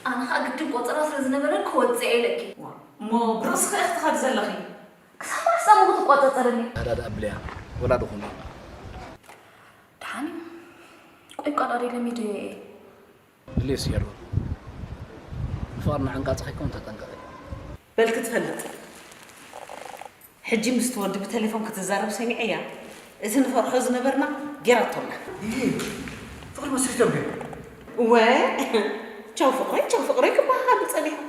ኣነ ኸኣ ግድን ቆጸራ ስለ ዝነበረ ክወጽእ ኢለኪ። እሞ ብርእስኺ ኢኺ ትኸዲ ዘለኺ። ክሳብ ኣሕሳሙ ክትቆጻጸርኒ። ኣዳዳ ኣብልያ ወላ ድኹም ደሓን እዩ። ቆይ ቃል ኣደይ ለሚደዮ እየ። ድልየስ የርባ ንፍቕርና ዕንቃጽ ከይኮን ተጠንቀቒ። በል ክትፈልጥ ሕጂ ምስቲ ወዲ ብቴሌፎን ክትዛረብ ሰሚዐያ። እቲ ንፈርሖ ዝነበርና ጌራቶ ኣላ። ይሂ ፍቕሪ መስሪቶም ግን። እወ ቻው ፍቕረይ ቻው ፍቕረይ ክበሃሃሉ ጸኒሖም።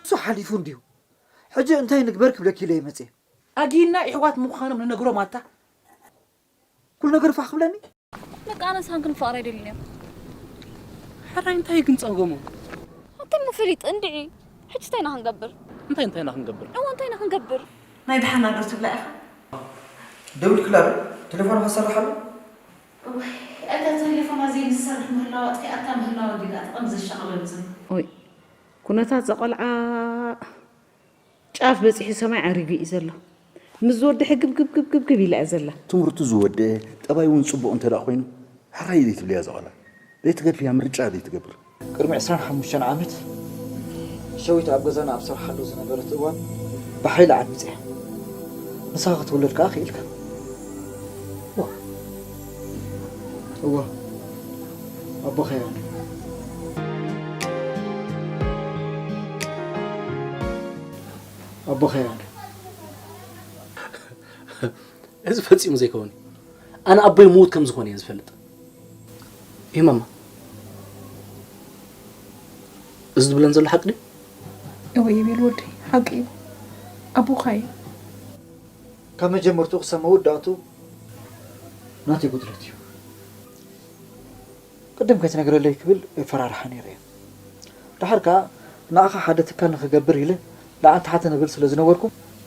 እሱ ሓሊፉ እንድዩ። ሕጂ እንታይ ንግበር ክብለኪ ኢለ እየ መፅየ። ኣጊና ይሕዋት ምዃኖም ንነግሮም ኣታ ኩሉ ነገር ፋሕ ክብለኒ። በቃ ኣነስ ሃንክን ፍቕሪ ኣይደልን እየ። ሕራይ እንታይ ግን ፀገሙ? ኣታ እሞ ፈሊጥ እንድዒ። ሕጂ እንታይ ኢና ክንገብር? እንታይ እንታይ ኢና ክንገብር? እወ እንታይ ኢና ክንገብር? ናይ ደሓና ዶ ትብላ ኢኻ? ደዊልክላ ዶ? ቴሌፎንኻ ዝሰርሕ ኣሎ? እዋይ እታ ቴሌፎና ዘይትሰርሕ ምህላዋ ኣጥፊኣታ ምህላዋ እንድዩ ደኣ እቲ ቀንዲ ዘሻቕለኒ ዘሎ። ኦይ ኩነታት እዛ ቆልዓ ጫፍ በጺሑ ሰማይ ዓሪጉ እዩ ዘሎ። ምስ ዝወዲ ሕግብግብግብግብ ኢላ እያ ዘላ። ትምህርቱ ዝወደአ፣ ጠባዩ እውን ጽቡቕ እንተ ደኣ ኮይኑ፣ ሕራይ ዘይትብልያ እዛ ቆልዓ። ዘይትገድፍያ ምርጫ ዘይትገብር። ቅድሚ ዕስራን ሓሙሽተን ዓመት ሸዊት ኣብ ገዛና ኣብ ትሰርሓሉ ዝነበረት እዋን ብሓይሊ ዓሚጸያ። ንስኻ ክትውለድ ከኣ ክኢልካ። እዋ፣ እዋ፣ ኣቦኻ እያ። ኣቦኻ እያ። እዚ ፈጺሙ ዘይከውን እዩ። ኣነ ኣቦይ ምዉት ከም ዝኾነ እየ ዝፈልጥ። እይ ማማ፣ እዚ ዝብለን ዘሎ ሓቂ ድዩ? እወ ይቤል ወደይ፣ ሓቂ እዩ። ኣቦኻ እዩ። ካብ መጀመርትኡ ክሳብ መወዳእትኡ ናተይ ጉድለት እዩ። ቅድም ከይትነግረለይ ክብል እፈራርሓ ነይረ እየ። ደሓር ከኣ ንኣኻ ሓደ ትካል ንኽገብር ኢለ ንዓኻ ትሓተ ንብል ስለ ዝነበርኩ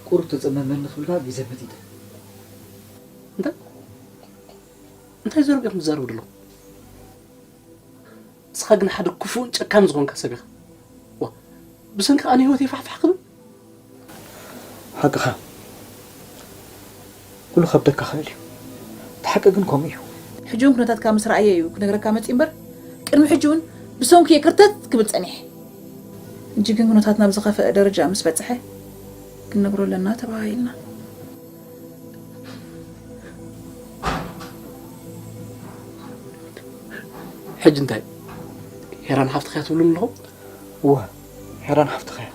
ቁሩብ ተጸመመኒ ክብል ከኣ ግዜ መጢጠ። እንታይ እንታይ ዘረባ ኢኹም ትዛረቡ ዘለኹም? ንስኻ ግን ሓደ ክፉእን ጨካን ዝኾንካ ሰብ ኢኻ። ዋ ብሰንኪ ኣነ ህይወተይ ፋሕፋሕ ክብል ሓቅኻ ኩሉ ከብደካ ኽእል እዩ እቲ ሓቂ ግን ከምኡ እዩ። ሕጂ እውን ኩነታትካ ምስ ረኣየ እዩ ክነግረካ መፅዩ እምበር ቅድሚ ሕጂ እውን ብሰንኩ እየ ከርተት ክብል ፀኒሐ። ሕጂ ግን ኩነታትና ብዝኸፈአ ደረጃ ምስ በፅሐ ክንነግሮ ኣለና ተባሃሂልና። ሕጂ እንታይ ሄራን ሓፍትኻ እያ ትብሉኒ ኣለኹም? እወ ሄራን ሓፍትኻ እያ።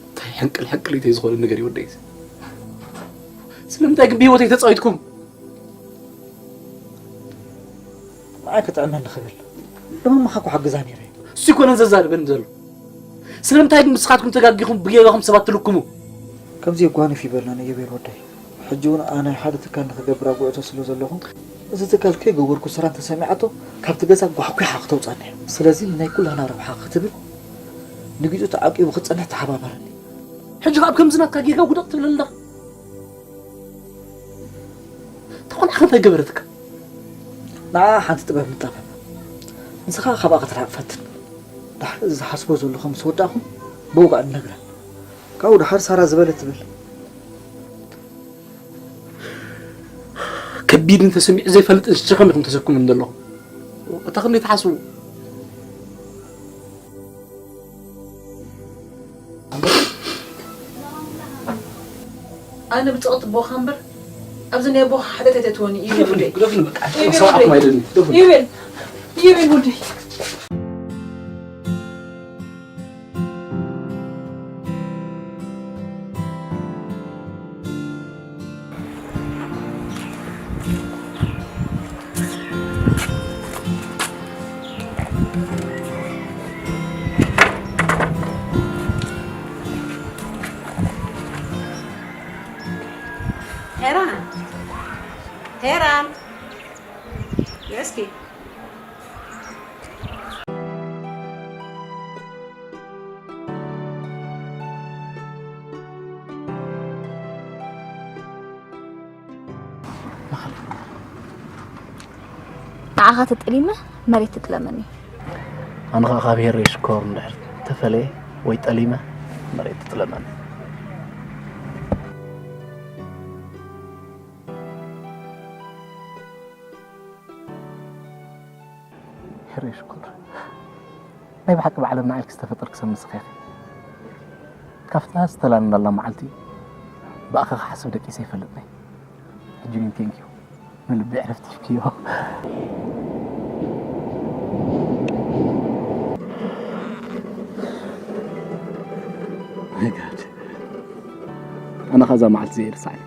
እንታይ ሕንቅል ሕንቅሊተይ ዝኾነ ነገር እዩ ወደይ እዚ። ስለምንታይ ግን ብህይወተይ ተፃዊትኩም? ንዓይ ክጥዕመኒ ክብል ብህሙኻ ክሓግዛ ነይረ እየ። እሱ ኣይኮነን ዘዛርበኒ ዘሎ። ስለምንታይ ግን ንስኻትኩም ተጋጊኹም ብጌጋኹም ሰባት ትልክሙ? ከምዚ የጓንፍ ይበልና ነዮቤል ወደይ። ሕጂ እውን ኣነ ሓደ ትካል ንኽገብር ኣብ ጉዕዞ ስለ ዘለኹ፣ እዚ ትካል ከይገበርኩ ስራ እንተሰሚዓቶ ካብቲ ገዛ ጓሕጒሓ ክተውፅኣኒ እያ። ስለዚ ንናይ ኩላህና ረብሓ ክትብል ንጊኡ ተዓቂቡ ክፀንሕ ተሓባበረኒ። ሕጂ ከዓ ኣብ ከምዚ ናትካ ጌጋ ውድቕ ትብል ኣለኻ። እታ ቆልዓ እንታይ ገበረትካ? ንዓኣ ሓንቲ ጥበብ ንጣበብ። ንስኻ ካብኣ ክትርሕቕ ፈትን። ድሓር እዚ ዝሓስቦ ዘለኹ ምስ ወዳእኹ ብውግእ ንነግረን። ካብኡ ድሓር ሳራ ዝበለት ትብል። ከቢድን ተሰሚዑ ዘይፈልጥን ሸኸም ኢኹም ተሰክሙኒ ዘለኹም። እታ ክንደይ ትሓስቡ? ኣነ ብጸቕጢ ቦኻ እምበር ኣብዚ ናይ ቦኻ ሓጢኣት ኣይተእትወኒ እዩ ግደፍኒ ግደፍኒ በቃ ሰው ዓቕሚ ኣይደልን ግደፍኒ ይብል ይብል ውደይ ሄራን ሄራን እስኪ ንዓኻ ተጠሊመ መሬት ትጥለመኒ። ኣነ ኸዓ ካብ ሄረይ ሽኮር እንድሕር ተፈለየ ወይ ጠሊመ መሬት ትጥለመን። ሕረ ሽኮር፣ ናይ ብሓቂ ብዓለምና ኢልኪ ዝተፈጠርኪ ሰብ ንስኺ ኢኺ። ካብታ ዝተላለናላ መዓልቲ ብኣኺ ክሓስብ ደቂሰ ኣይፈልጥን እየ። ሕጂ ግን ቴንኪዩ፣ ንልቢ ዕረፍቲ ሂብክዮ። My God፣ ኣነ ኸዛ መዓልቲ ዘይርስዓኒ።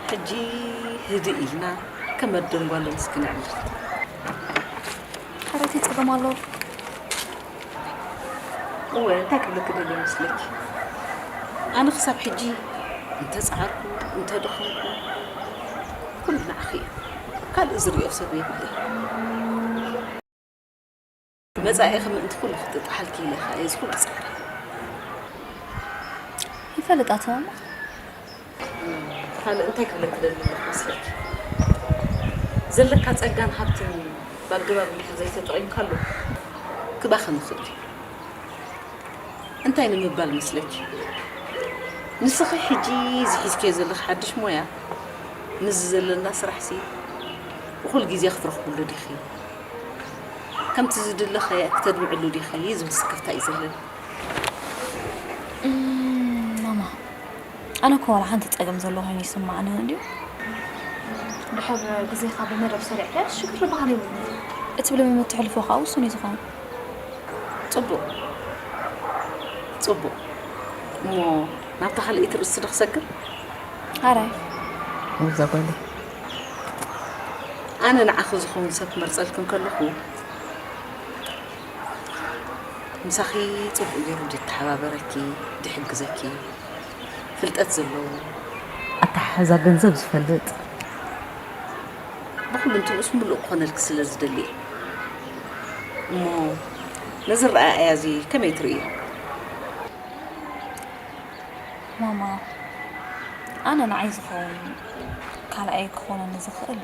ሕጂ ህድእ ኢልና ከም ኣደን ጓልን እስኪ ነዕልል። ሓረቲ ጸገም ኣለዎ። እወ፣ እንታይ ክብለኪ ደልየ መስለኪ? ኣነ ክሳብ ሕጂ እንተ ጻዕርኩ፣ እንተ ደኸምኩ፣ ኩሉ ንዓኺ እዩ። ካልእ ዝርእዮ ሰብ የብለይ። መጻኢኺ ምእንቲ ኩሉ ክጥጥሓልኪ ኢለ ኸኣ እየ እዚ ኩሉ ጻዕሪ። ይፈልጣ ተማማ። ካልእ እንታይ ክብለኪ ደሊ ኣለኹ መስለኪ? ዘለካ ጸጋን ሃብትን ብኣገባብ እንድሕር ዘይተጠቒምካሉ ክባኽን ይኽእል እዩ። እንታይ ንምባል መስለኪ? ንስኺ ሕጂ እዚ ሒዝክዮ ዘለኺ ሓድሽ ሞያ፣ ምስዚ ዘለና ስራሕሲ እኹል ግዜ ክትረኽብሉ ዲኺ? ከምቲ ዝድለ ኸ ክተድምዕሉ ዲኺ ዝብል ስክፍታ እዩ ዘለኒ። እም፣ ማማ፣ ኣነ እኮ ዋላ ሓንቲ ጸገም ዘሎ ኮይኑ ይስምዓኒ እንድዩ። ድሕር ግዜኻ ብመደብ ሰሪዕካዮ ሽግር ዝበሃል የብሉን። እቲ ብልምምድ ተሕልፎ ኸኣ ውሱን እዩ ዝኸውን። ጽቡቕ። ጽቡቕ። እሞ ናብታ ካልኣይቲ ርእስቲ ዶ ክሰግር? ኣራይ። እዛ ጓለይ። ኣነ ንዓኺ ዝኸውን ሰብ ክመርጸልኪ እንከለኹ፣ ምሳኺ ጽቡቕ ገይሩ ድተሓባበረኪ፣ ድሕግዘኪ፣ ፍልጠት ዘለዎ፣ ኣተሓሕዛ ገንዘብ ዝፈልጥ፣ ብኹሉ እንትንኡስ ምሉእ ክኾነልኪ ስለ ዝደሊ እየ። እሞ ነዚ ረኣእያ እዚ ከመይ ትርእዮ? ማማ፣ ኣነ ንዓይ ዝኸውን ካልኣይ ክኾነኒ ዝኽእል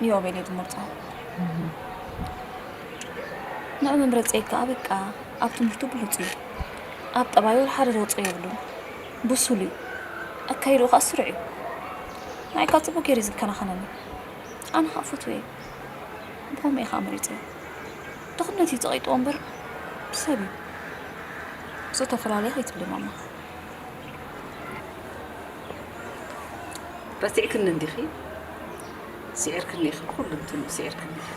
ንዮቤል እየ ዝመርጾ። ንዑ ምምረጸይ ከኣ በቃ ኣብ ትምህርቱ ብሉጽ እዩ። ኣብ ጠባዩ ሓደ ዝወጾ የብሉን። ብሱል እዩ። ኣካይድኡ ከኣ ስሩዕ እዩ። ንዓይ ከኣ ጽቡቕ ገይሩ እዩ ዝከናኸነኒ። ኣነ ከኣ ፈትወ እየ። ብኸምኡ እየ ከኣ መሪጸዮ። ድኽነት እዩ ጸቒጥዎ እምበር ሰብ እዩ። ብዝተፈላለየ ከይትብሊ ማማ። ረሲዕክኒ እንዲኺ? ስዒርክኒ ኢኺ፣ ብኹሉ እንትንኡ ስዒርክኒ ኢኺ።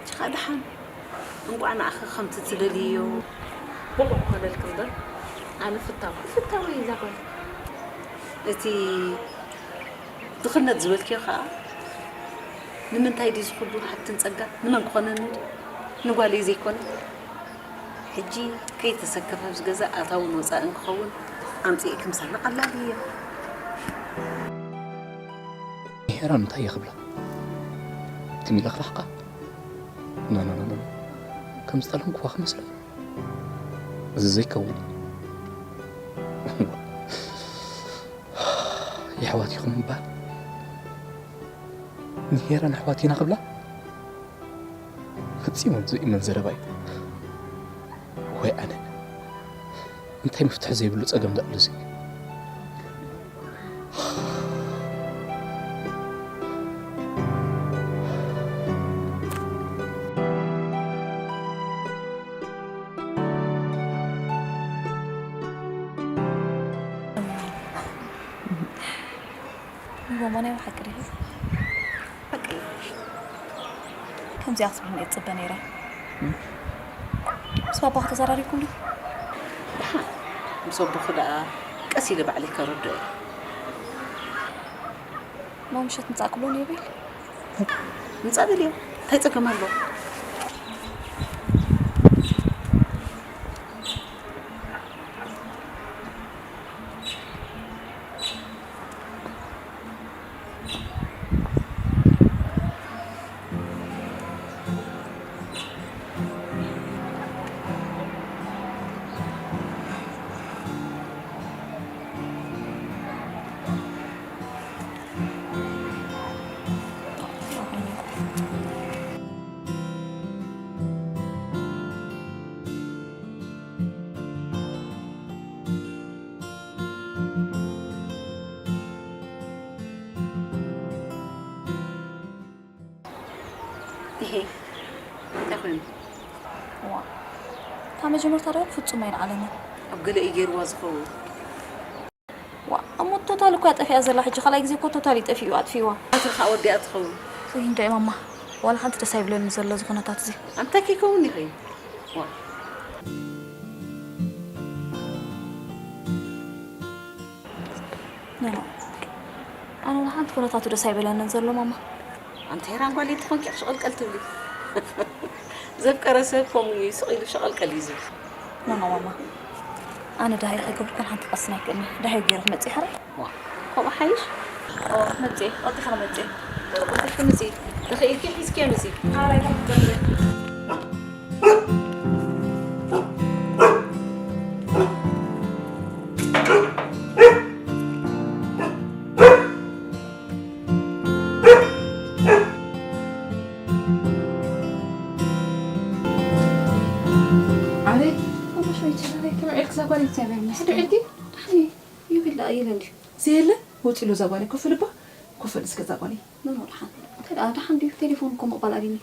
ንቺ ኸኣ ደሓን፣ እንቋዕ ንዓኺ ከምቲ ትደልይዮ ብቑዕ ኮነልኪ እምበር፣ ኣነ ፍታው፣ ፍታወይ እዛ ጓል። እቲ ድኽነት ዝበልክዮ ኸኣ፣ ንምንታይ ድዩ እዚ ኹሉ ሃብትን ጸጋን? ንመን ክኾነኒ ድዩ? ንጓለይ ዘይኮነ? ሕጂ ከይተሰከፈ ኣብዚ ገዛ ኣታውን ወጻእን ክኸውን ኣምጺእኪ ምሳና ቀላል እዩ። ሄራን እንታይ እየ ክብላ? ትም ኢለ ክራሕቃ? ኖ፣ ኖ፣ ኖ፣ ኖ። ከም ዝጠለምክዋ ክመስላ እዩ። እዚ ዘይከውን እዩ። የሕዋት ኢኹም እምበኣር፣ ንሄራን ኣሕዋት ኢና ክብላ? ፈጺሙ ዘይእመን ዘረባ እዩ። ወይ ኣነ፣ እንታይ መፍትሒ ዘይብሉ ጸገም ደኣሉ እዚ? ንጎማ ናይ ብሓቂ ዲኺ? ሓቂ። ከምዚኣ ክትብልኒ እየ ዝጽበ ነይረ። ምስ ባባኺ ተዘራሪብኩምሉ? ደሓን፣ ምስ ኣቦኺ ደኣ ቀስ ኢለ ባዕለይ ከረድኦ እየ። ሎም ምሸት ምጻእ ክብሎ ነይሩ ኢለ። ምጻእ በልዮ፣ እንታይ ጸገም ኣለዎ? ዋ፣ ካብ መጀመርታ ዶ ፍጹም ኣይነዓለንን። ኣብ ገለ እዩ ገይርዋ ዝኸውን። ዋ፣ እሞ ቶታል እኮ እያ ጠፊኣ ዘላ። ሕጂ ካልኣይ ግዜ እኮ ቶታል እዩ ጠፊኡ፣ ኣጥፊእዋ። ኣቲ ከዓ ወዲኣ ትኸውን። ወይ እንዶ ማማ፣ ዋላ ሓንቲ ደስ ኣይብለኒ ዘሎ እዚ ኩነታት እዚ። ኣንታይ ከይከውን ይኸይ? ዋ። ኖ፣ ኖ። ኣነ ንሓንቲ ኩነታቱ ደስ ኣይበለንን ዘሎ ማማ። ኣንቲ ሄራን ጓል እንተኾንኪ ሸቐልቀል ትብሊ። ዘፍቀረ ሰብ ከምኡ እዩ፣ ስቕ ኢሉ ሸቐልቀል እዩ ዝብል። ኖ፣ ኖ ማማ። ኣነ ደሃይ ከይገብርኩን ሓንቲ ቀስና ኣይክእልኒ። ደሃይ ገይሩ ክመጽእ ይሓረ? ዋ፣ ከምኡ ሓይሽ? ኦ፣ መጽእ፣ ቀልጢፈ ክመጽእ። ጥርቁ ሒዝኪ ምጺ። ተኽኢልኪ ሒዝኪ ምጺ። ኣረ፣ ኣቦ ሸዊት፣ ኣረ፣ ከመይ ዒልክ እዛ ጓል እግዚኣብሔር ይመስገን። ሕዶ ዒልኪ? ደሓን እዩ። ይብል ኢለ እንዲሁ። ዘየለ፣ ወፂ ኢሎ እዛ ጓል ኮፍ ልባ፣ ኮፍ እስከ እዛ ጓል። ኖ፣ ኖ፣ ደሓን። እንታይ ደኣ፣ ደሓን ድዩ? ቴሌፎን እኮ ምቕባል ኣቢኒ።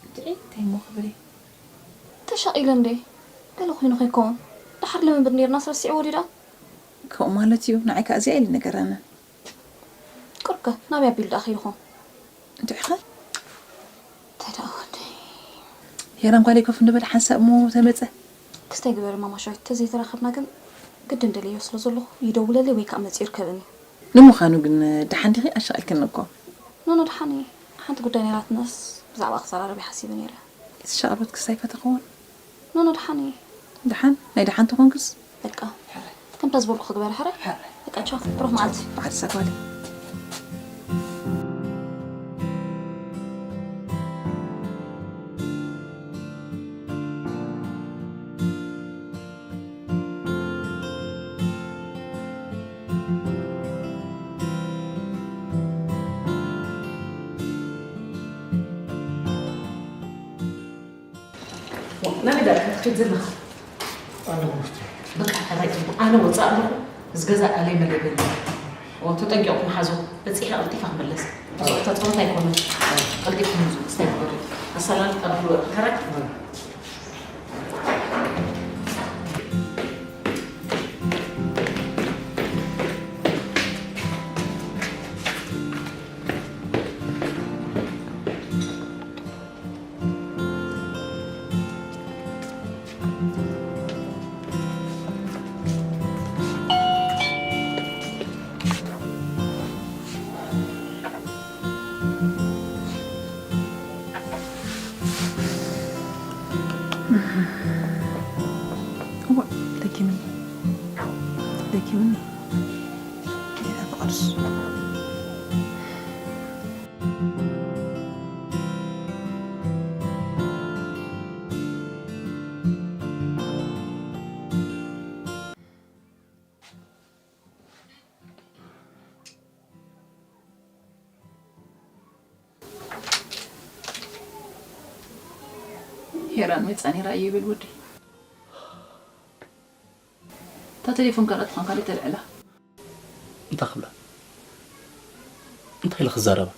እንድዒ፣ እንታይ እሞ ክብል እየ? ተሻቒለ እንዴ? ገለ ኮይኑ ከይከውን። ደሓር ልምምድ ኔርናስ ረሲዕዎ ድዩ ደኣ? ከምኡ ማለት እዩ። ንዓይ ከኣ እዚኣ ኢሉ ነገረኒ። ቁርቀ፣ ናበይ ኣቢሉ ደኣ ከይዱ ኾን? እንታይ ኢኻ? እንታይ ደኣ ወደይ? ሄራን ጓለይ ኮፍ ንበል ሓንሳብ እሞ ተመጸ። ክስታይ ግበሪ ማማ ሸዊት፣ ተዘይተራኸብና ግን ግድን ደልዮ ስለ ዘለኹ ይደውለለይ ወይ ከኣ መጺኡ ይርከበኒ። ንምዃኑ ግን ደሓን ዲኺ? ኣሻቒልክኒ እኮ። ኖ፣ ኖ፣ ደሓን እየ። ሓንቲ ጉዳይ ነይራትናስ ብዛዕባ ክዘራረብ እየ ሓሲበ ነይረ። እቲ ሻቕሎት ክስታይ ፈተኽዎን? ኖ፣ ኖ፣ ደሓን እየ። ደሓን? ናይ ደሓን ተኾንክስ? በቃ። ከምታ ዝበልኩ ክግበር ሕረ? ሕረ። በቃ ቻው፣ ብሩኽ መዓልቲ። ብሓድሳ ጓለይ። ዋ፣ ናበይ ደኣ ክትከይድ ዘለኻ? ኣለኹ ውሽጢ። በቃ፣ ሕራይ ጽቡቕ። ኣነ ወጻእ ኣለኹ። እዚ ገዛ ኣለይ መለይ በሊ። ኦ፣ ተጠንቂቕኩም ሓዞ። በጺሐ ቀልጢፈ ክምለስ። ብዙሕ ተጻወት ኣይኮነን። ቀልጢፍኩም ምጹ። ክስታይ ግበሩ። ኣሰላም ቀብሉ። ሕራይ። እዋ፣ ደኪምኒ። ደኪምኒ። ጌታ ፍቕርስ። ሄራን መጻ ነይራ እየ ይብል ወዲ። እታ ቴሌፎን ካልኣት ትኾን ካልእ ተልዕላ። እንታይ ክብላ? እንታይ ኢለ ክዛረባ?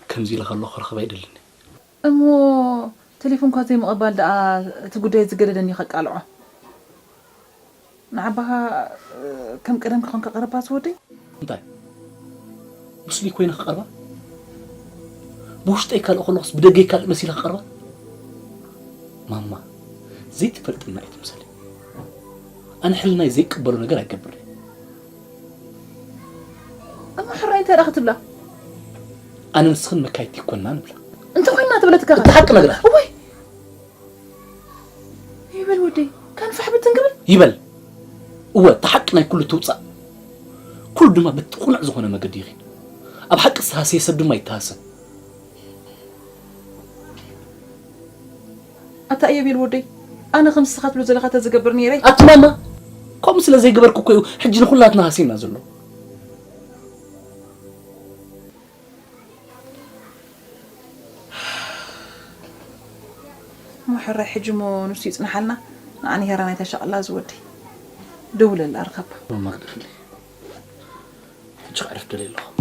ከምዚ ኢለ ከለኹ ክረኽባ ኣይደልን። እሞ ቴሌፎንኳ ዘይምቕባል ደኣ እቲ ጉዳይ ዝገደደኒ ከቃልዖ። ንዓባኻ፣ እ፣ ከም ቀደም ክኾንካ ቀረባ ዝወደይ? እንታይ? ምስሉይ ኮይነ ክቐርባ? ብውሽጠይ ካልእ ከለኹስ ብደገይ ካልእ መሲለ ክቐርባ? ማማ፣ ዘይትፈልጥና እየ ትምሰል። ኣነ ሕልናይ ዘይቅበሎ ነገር ኣይገብርን። እሞ ሕራይ እንታይ ደኣ ክትብላ? ኣነ ንስኽን መካየድቲ ይኮና ንብላ። እንተ ኮይና ትብለትካ እቲ ሓቂ ነግራ። እወይ! ይበል ወደይ፣ ካን ፋሕ ብትን ክብል? ይበል። እወ፣ እቲ ሓቂ ናይ ኩሉ ትውጻእ። ኩሉ ድማ በቲ ቁኑዕ ዝኾነ መገዲ ይኺድ። ኣብ ሓቂ ዝተሃሰየ ሰብ ድማ ይተሃሰ። ኣታ እየቤል ወደይ፣ ኣነ ከም ንስኻ ትብሎ ዘለኻ ተዝገብር ነይረ። ኣቲ ማማ፣ ከምኡ ስለ ዘይገበርኩ እኮ እዩ ሕጂ ንኹላትና ሃስየና ዘሎ። እሞ ሕራይ ሕጂ እሞ ንሱ ይጽንሓልና፣ ንዓኒ ሄራን ኣይተሻቕላ ዝወደይ። ደውለላ ርኸባ። ማማ ግደፍለይ። ሕጂ ከዕርፍ ደልየ ኣለኹ።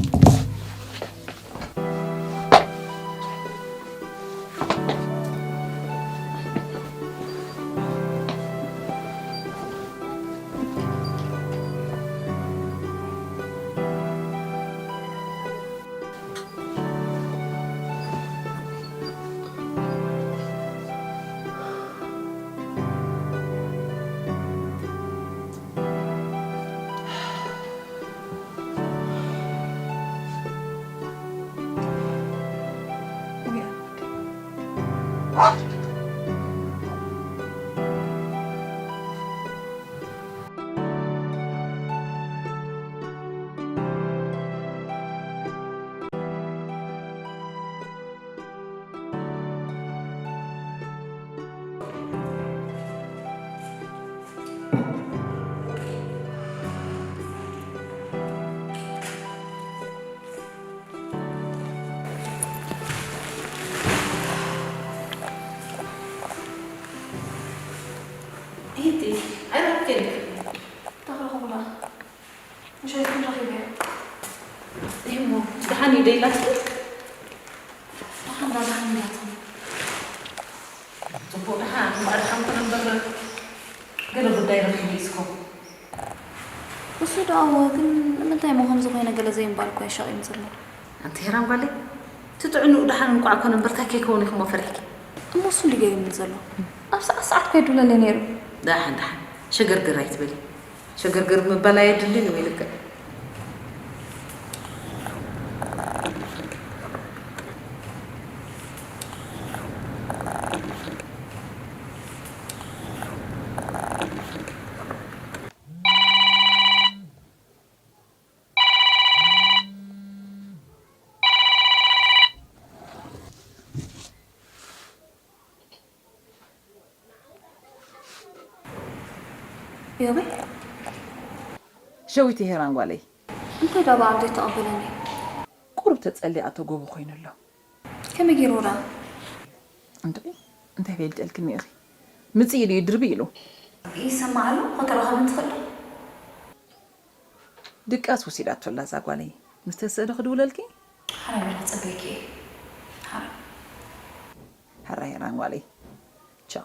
ሂቲ፣ ኣይረክብን። ተኽረኽቡላ። ምሸት ግን ረኺበዮ። እሞ፣ ደሓን እዩ ደይላትኪ? ደሓን ዳ ደሓን ኢላትኒ። ጽቡቕ ደሓን፣ እምበኣር ደሓን ኮነ እምበር፣ ገለ ጉዳይ ረኺቡ እዩ ዝኸውን። እሱ ደኣ እወ፣ ግን ንምንታይ እሞ ከምዚ ኮይነ ገለ ዘይምባል እኮ የሻቕየኒ ዘሎ። ኣንቲ ሄራን ጓለይ፣ እቲ ጥዕንኡ ደሓን እንቋዕ ኮነ እምበር፣ እንታይ ከይከውን ኢኹሞ ፈሪሕኪ? እሞ እሱ እንዲ ገይሩኒ ዘሎ። ኣብ ሰዓት ሰዓት እኮ የድውለለይ ነይሩ። ደሓን፣ ደሓን፣ ሸገርገር ኣይትበሊ። ሸገርገር ምባል ኣየድልን እዩ ወይ ልክዕ? ዮቤ? ሸዊት ሄራን ጓለይ። እንታይ ደኣ በኣም ዘይተቐበለኒ? ቁሩብ ተጸሊኣ እቶ ጎቦ ኮይኑ ኣሎ። ከመይ ገይርዎ ደኣ? እንታይ? እንታይ ፈልጠልክኒ ኢኺ? ምጽእ ኢሉ እዩ ድርቢ ኢሉ። ይሰማዕ ኣሎ፣ ከተራኸብን ትኽእል ዶ? ድቃስ ወሲዳቶ ኣላ እዛ ጓለይ። ምስ ተስእለ ክድውለልኪ? ሓራይ በላ፣ ክጸበየኪ እየ። ሓራይ። ሕራይ ሄራን ጓለይ። ቻው።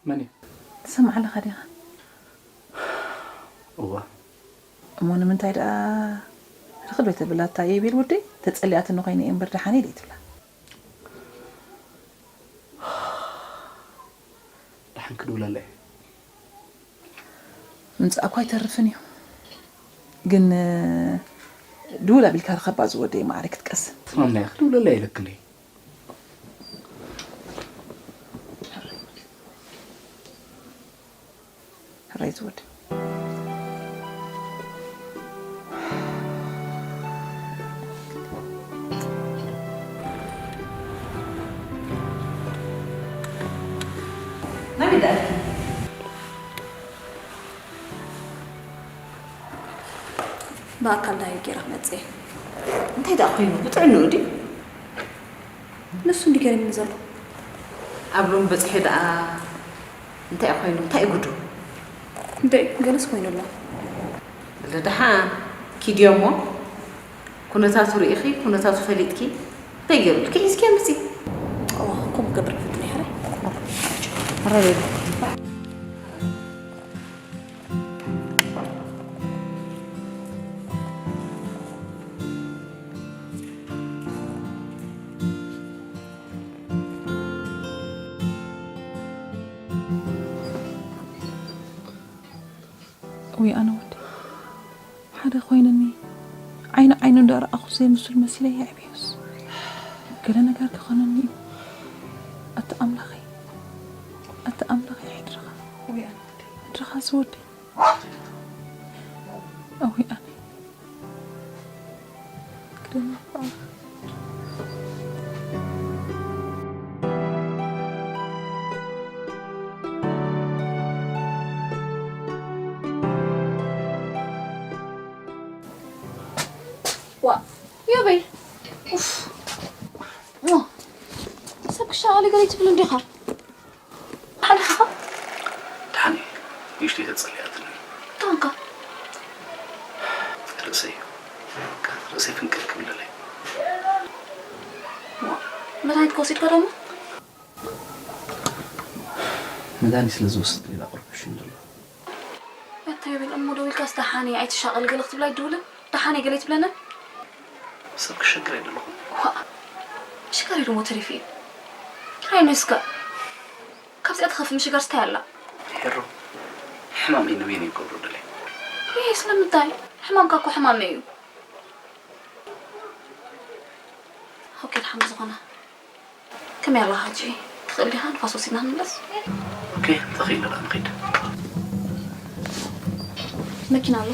መን እዩ? ትሰምዕ ኣለኻ ዲኻ? እወ። እሞ ንምንታይ ደኣ ርኽብ ዘይተብላ እታ የቤል ወደይ? ተጸሊኣትኒ ኮይነ እየ እምበር ደሓን እየ ደይትብላ? ደሓን ክድውለላ እየ። ምምጻእ እኳ ኣይተርፍን እዩ። ግን፣ ድውል ኣቢልካ ርኸባ ዝወደይ ማዕረ ክትቀስን። ትማም ናይ ክድውለላ ኢለክን እየ። ሕራይ ዝወደይ። ናበይ ደኣ? ብኣካል ዳሃዩ ገይረ ክመጽእ እየ። እንታይ ደኣ ኮይኑ? ብጥዕንኡ ድዩ? ንሱ እንዲ ገሪምኒ ዘሎ። ኣብ ሎሚ በጺሑ ደኣ እንታይ ኮይኑ? እንታይ እዩ ጉዱ? እንደ ገለስ ኮይኑ ኣሎ። ወለ ደሓን ኪድዮ እሞ፣ ኩነታቱ ርኢኺ፣ ኩነታቱ ፈሊጥኪ፣ እንታይ ገይሩልኪ ሒዝኪዮ ምጺ? እዋ፣ ከምኡ ክገብር ይፈትን እየ፣ ሕራይ። ሕራይ በሉ። ውይ ኣነ ወዲ ሓደ ኮይንኒ ዓይኒ ዓይኑ እንዳረኣኹ ዘይምስል መሲለ የዕብዮስ ገለ ነገር ክኾነኒ እዩ። ኣቲ ኣምላኸይ፣ ኣቲ ኣምላኸይ ሕድርኻ፣ ውይ ኣነ ወዲ ሕድርኻ ዝወዲ። እውይ ኣነ ክደኒ በኣኻ። ዋ ዮበይ፣ ኡፍ፣ ሞ፣ ሰብ ክሻቐል ገለ ትብል እንዲኻ? ሓሊፍኻ? ደሓን እየ። ንእሽተይ ተጸሊኣትኒ። እንታይ ኮንካ? ርእሰይ። ርእሰይ ፍንቅል ክብለለይ። ዋ፣ መድሃኒት ከወሲድካ ደሞ? መድሃኒት ስለ ዝወስድ ሌላ ቁርብ ሽም ዘሎ። ኣታ ዮቤል፣ እሞ ደዊልካስ ደሓን እየ ኣይትሻቐል ገለ ክትብል ኣይትድውልን? ደሓን እየ ገለ ኣይትብለንን? ሰብ ክሸግር ኣይደለኹን። ዋእ፣ ምሽጋር ኢሉ እሞ ተሪፉ እዩ። ጥራይ ነስካ ካብዚኣ ትኸፍእ ምሽጋር ስታይ ኣላ? ሄሮ፣ ሕማም እዩ ንበይነይ ክገብሮ ደልየ። ይሄ ስለምንታይ? ሕማምካ እኮ ሕማመይ እዩ። ድሓን ዝኾነ ከመይ ኣላ ሓጂ? ትኽእል ዲኻ ንፋስ ወሲድና ንመለስ? ኦኬ፣ ተኺእለ ደኣ ንኺድ። መኪና ኣሎ።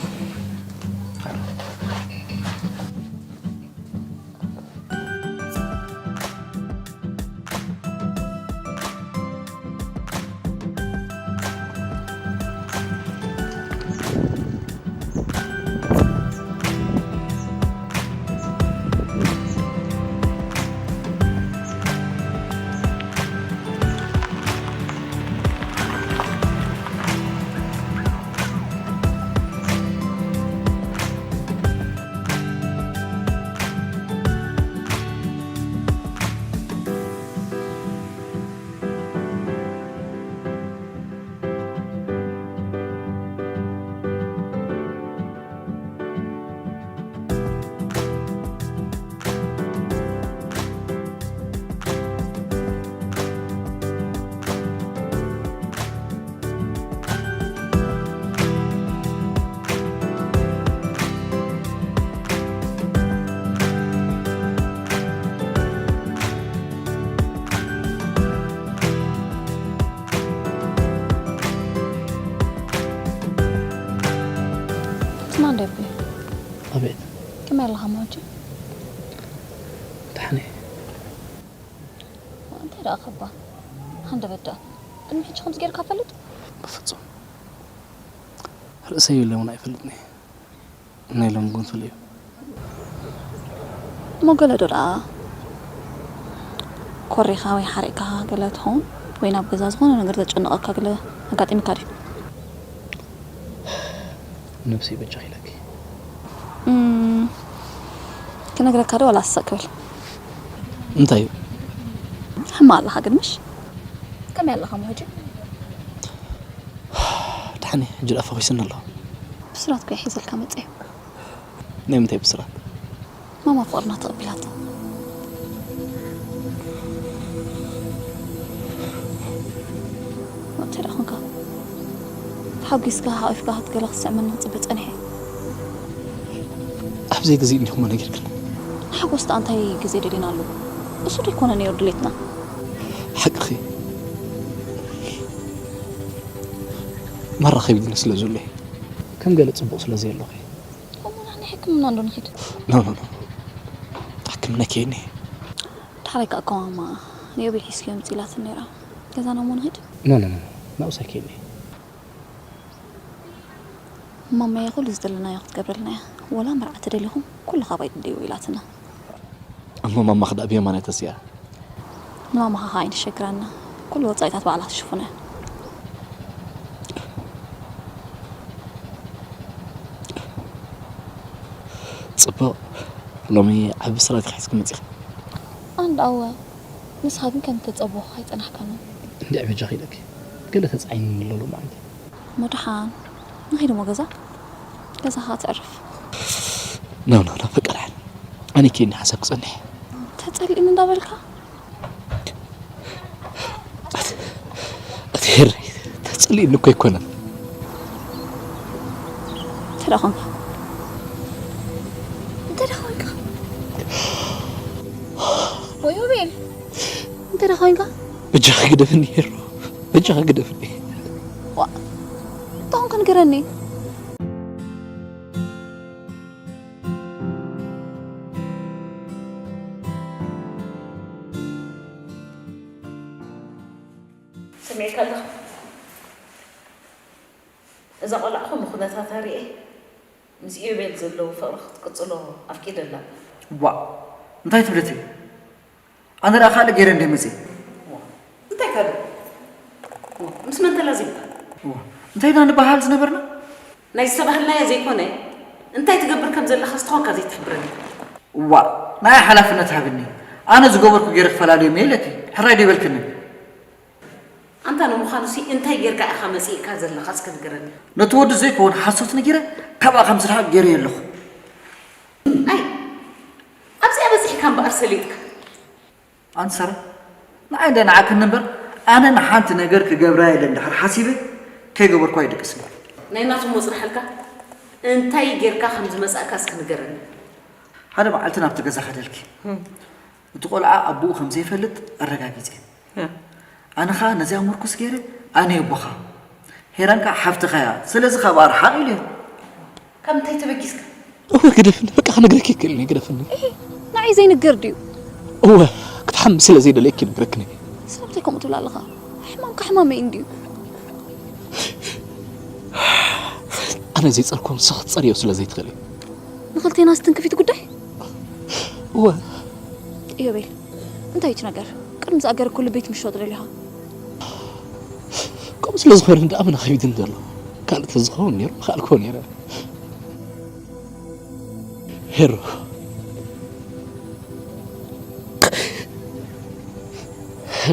ስማ እንዴ ኣቤ፣ ኣቤት። ከመይ ኣለኻ ማውጂ? ደሓን እየ። እንታይ ደኣ ከባ? ሃንደበት ደኣ። ቅድሚ ሕጂ ከምዚ ጌርካ ፈልጥ? በፍጹም። ርእሰይ ኢለ እውን ኣይፈልጥን እየ። ናይ ሎሚ ግን ፍሉይ እዩ። እሞ ገለ ዶ ደኣ ኮሪኻ ወይ ሓሪቕካ ገለ ትኸውን? ወይ ናብ ገዛ ዝኾነ ነገር ዘጨንቐካ ገለ ኣጋጢምካ ድዩ? ነብሰይ በጃኺ ኢለኪ። እም፣ ክነግረካ ዶ ዋላ ስቕ ክብል? እንታይ እዩ? ሕማ ኣለኻ ግን ምሽ? ከመይ ኣለኻ እሞ ሕጂ? ደሓን እየ፣ ሕጂ ደኣ ፈኺስኒ ኣለኹ። ብስራት እኮ እየ ሒዘልካ መፅየ። ናይ ምንታይ ብስራት? ማማ ፍቕርና ተቐቢላቶ። እንታይ ደኣ ኾንካ? ተሓጒስካ ሓቒፍካ ክትገለ ክትስዕመኒ ክፅበ ፀኒሐ። ኣብ ዘይግዜኡ እንዲኹም ነጊርክኒ። ንሓጎስ ደኣ እንታይ ግዜ ደሊና ኣሎ? እሱ ዶ ኣይኮነ ነይሩ ድሌትና? ሓቅኺ። መራኸቢ ግን ስለ ዘሎ እዩ። ከም ገለ ጽቡቕ ስለ ዘየሎኺ። እሞ ናብ ናይ ሕክምና እንዶ ንኺድ። ኖ፣ ኖ፣ ኖ። ሕክምና ከይኒ። ዳሕራይ ከኣ እኮ ማማ ንዮቤል ሒዝክዮ ምጺ ኢላትኒ ነይራ። ገዛና እሞ ንኺድ። ኖ፣ ኖ፣ ኖ፣ ኖ። ናብኡ ሳይ ከይኒ። ማማየ ኩሉ ዝደለናዮ ክትገብረልና እያ። ወላ መርዓ ተደሊኹም ኩሉ ካባይ ትደይቡ ኢላትና። እሞ ማማኺ ደኣ ብየማን እያ ተሲኣ? ንማማኻ ኸኣ ኣይንሸግረና። ኩሉ ወጻኢታት ባዕላ ክትሽፍኖ እያ። ጽቡቕ። ሎሚ ዓቢ ብስራት ኢኻ ሒዝኪ መጺኺ። ኣንዳ እወ። ንስኻ ግን ከም እተጸበኹኻ ኣይጸናሕካን። እንድዒ በጃኺ ኢለኪ። ገለ ተጻዒኑኒ ኣሎ ሎማዓንቲ። እሞ ደሓን ንኺድ እሞ ገዛ። ገዛኻ ተዕርፍ። ኖ፣ ኖ፣ ኖ፣ በቃ ደሓን። ኣነ ከይኒ ሓሳብ ክጸንሕ። ተጸሊእኒ እንዳበልካ? ኣቲ፣ ኣቲ ሄሪ፣ ተጸሊእኒ እኮ ኣይኮነን። እንታይ ደኣ ኾንካ? እንታይ ደኣ ኾንካ? ወይ ዮቤል፣ እንታይ ደኣ ኾንካ? በጃኺ ግደፍኒ ሄሩ፣ በጃኺ ግደፍኒ። ዋ፣ እንታይ ኾንካ ንገረኒ? ሰሚዕካ ኣለኻ? እዛ ቆልዓ ኹሉ ኩነታታ ሪኤ ምስ ኢዮቤል ዘለዎ ፍቕሪ ክትቅጽሎ ኣፍቂደላ። ዋእ፣ እንታይ ትብለቲ? ኣነ ደኣ ካልእ ገይረ እንደ መጽእ። እንታይ ካልእ? ምስ መን ተላዚብካ? እንታይ ኢና ንበሃል ዝነበርና? ናይ ዝተባህልናዮ ዘይኮነ እንታይ ትገብር ከም ዘለኻ ዝተኾንካ ዘይትሕብረኒ። ዋእ፣ ናይ ሓላፍነት ሃብኒ። ኣነ ዝገበርኩ ገይረ ክፈላልዮም እየ ኢለኪ። ሕራይ ዶ ይበልክኒ? ኣንታ ንምዃኑሲ እንታይ ጌርካ ኢኻ መጺእካ ዘለኻ እስከ ንገረኒ። ነቲ ወዲ ዘይከውን ሓሶት ነጊረ ካብኣ ከም ዝረሓቕ ገይረዮ ኣለኹ። ኣይ ኣብዚኣ በጺሕካ እምበኣር ሰሊጥካ። ኣንቲ ሳራ ንዓይ እንደ ንዓክኒ እምበር ኣነ ንሓንቲ ነገር ክገብራ ኢለ እንድሕር ሓሲበ ከይገበርኩ ኣይድቅስን። ናይ ናቱ እሞ ጽንሓልካ እንታይ ጌርካ ከም ዝመጻእካ እስከ ንገረኒ። ሓደ መዓልቲ ናብቲ ገዛ ከደልኪ። እቲ ቆልዓ ኣቦኡ ከም ዘይፈልጥ ኣረጋጊጸ። ኣነ ኸኣ ነዚኣ ምርኩስ ገይረ ኣነ ኣቦኻ፣ ሄራን ከኣ ሓፍትኻ እያ፣ ስለዚ ካብኣ ርሓቕ ኢለ። ካብ ምንታይ ተበጊስካ? እወ ግደፍኒ፣ በቃ ክነግረኪ ይክእል እየ፣ ግደፍኒ። እሂ፣ ንዓይ ዘይንገር ድዩ? እወ፣ ክትሓሚ ስለ ዘይደለየኪ ነግረክኒ። ስለምንታይ ከምኡ ትብል ኣለኻ? ሕማምካ ሕማመይ እንድዩ። ኣነ ዘይጸርኮ ንስኺ ክትጸርዮ ስለ ዘይትኽእሊ። ንኽልቴና ዝትንክፍ እቲ ጉዳይ? እወ። ኢዮቤል፣ እንታይ እዩ እቲ ነገር? ቅድሚ ዝኣገረ ኩሉ ቤት ምሾ ትደልኻ? ከምኡ ስለ ዝኾነ እንዳ ኣመና ከቢድን ዘሎ። ካልእ ተዝኸውን ነይሩ፣ ምኸኣልክዎ ነይረ። ሄሮ።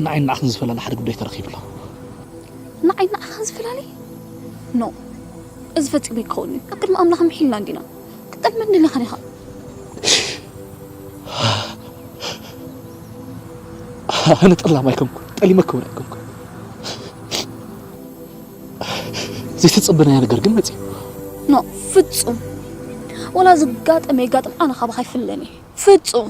ንዓይ ንዓኽን ዝፈላለ ሓደ ጉዳይ ተረኺቡ ኣሎ። ንዓይ ንዓኻ ዝፈላለ? ኖ። እዚ ፈጺሙ ኣይክኸውን እዩ። ኣብ ቅድሚ ኣምላኽ ምሒልና እንዲና። ክትጠልመኒ ኣለኻን ኢኻ። ኣነ ጠላም ኣይኮንኩን፣ ጠሊመኪ እውን ኣይኮንኩን። ዘይተጸበናዮ ነገር ግን መጺኡ። ኖ፣ ፍጹም። ወላ ዝጋጠመ ይጋጥም፣ ኣነ ካባኻ ኣይፍለን እየ። ፍጹም።